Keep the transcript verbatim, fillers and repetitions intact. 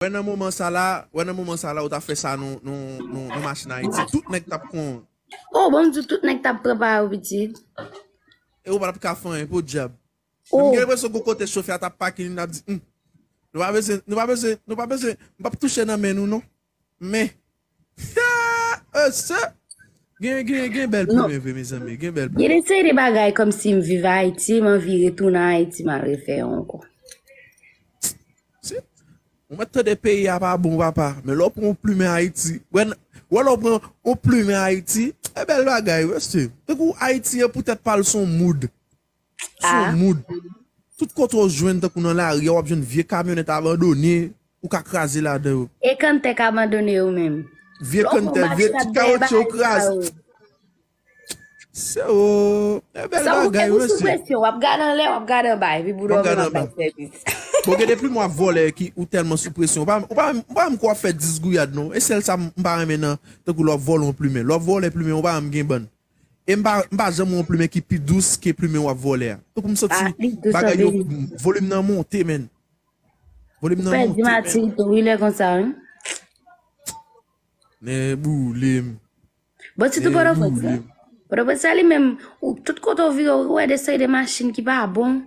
Wè nan moman sa la, wè nan moman sa la, ou ta fè sa nan, nan, nan, nan machin Ayiti. Tout nèg t ap kon. Oh, bon, m di tout nèg t ap pran pa yo, pitit. E ou pa t ap ka fè anyen, podyab. M Oh, gen enpresyon gon kote chofè a t ap pake li, l ap di, "Hmm, nou pa bezwen, nou pa bezwen, nou pa bezwen, m p ap touche nan men nou, non." Men, e se, gen, gen, gen bèl non. Plimen vre, mezanmi, gen bèl Gen Plimen. de seri de bagay kòmsi m viv Ayiti, m anvi retounen Ayiti, m al refè yo ankò. Si. Ou mèt tande peyi a pa bon, papa. Men lè w pran yon Plimen Ayiti, wè, n- wè lè w pran yon Plimen Ayiti, e bèl bagay, mesye. Tankou Ayiti, e poutèt pa l son mood. Son Ah. mood. Tout kote w jwenn, tankou nan lari a, w ap jwenn vye kamyonèt abandone, ou ka kraze ladan yo. E kanntè k abandone yo menm. Vye Lò pran kanntè, vye machin ap tout dèyè kawotchye yo bagay sa kraze. yo. Se o, e bèl San ou bagay, gen ou sou mesye. Presyon, w ap gade anlè, w ap gade anba, epi W boudò ap gade menm ap anba. bay sèvis. Bon, gen de Plimen w ap vòlè ki ou tèlman sou presyon. Ou pa, ou pa, ou pa menm kwè w ap fè dis gouyad, non. E sèl sa m m pa renmen nan, tankou lè w ap vòlè yon Plimen. Lè w ap vòlè Plimen, ou pa menm gen bann. E m pa, m pa janm wè yon Plimen ki pi dous ke Plimen w ap vòlè a. Tankou m santi Ah, li dous bagay yo, anpil. Volim nan monte, men. Volim nan Pèdi monte, men. matirite, wi, lè konsa, wi. Men boule m. Bon, sitou Men Pòtoprens, boule non? m. Pòtoprens, sa li menm, ou, tout kote w vire, ou wè de seri de machin ki pa bon.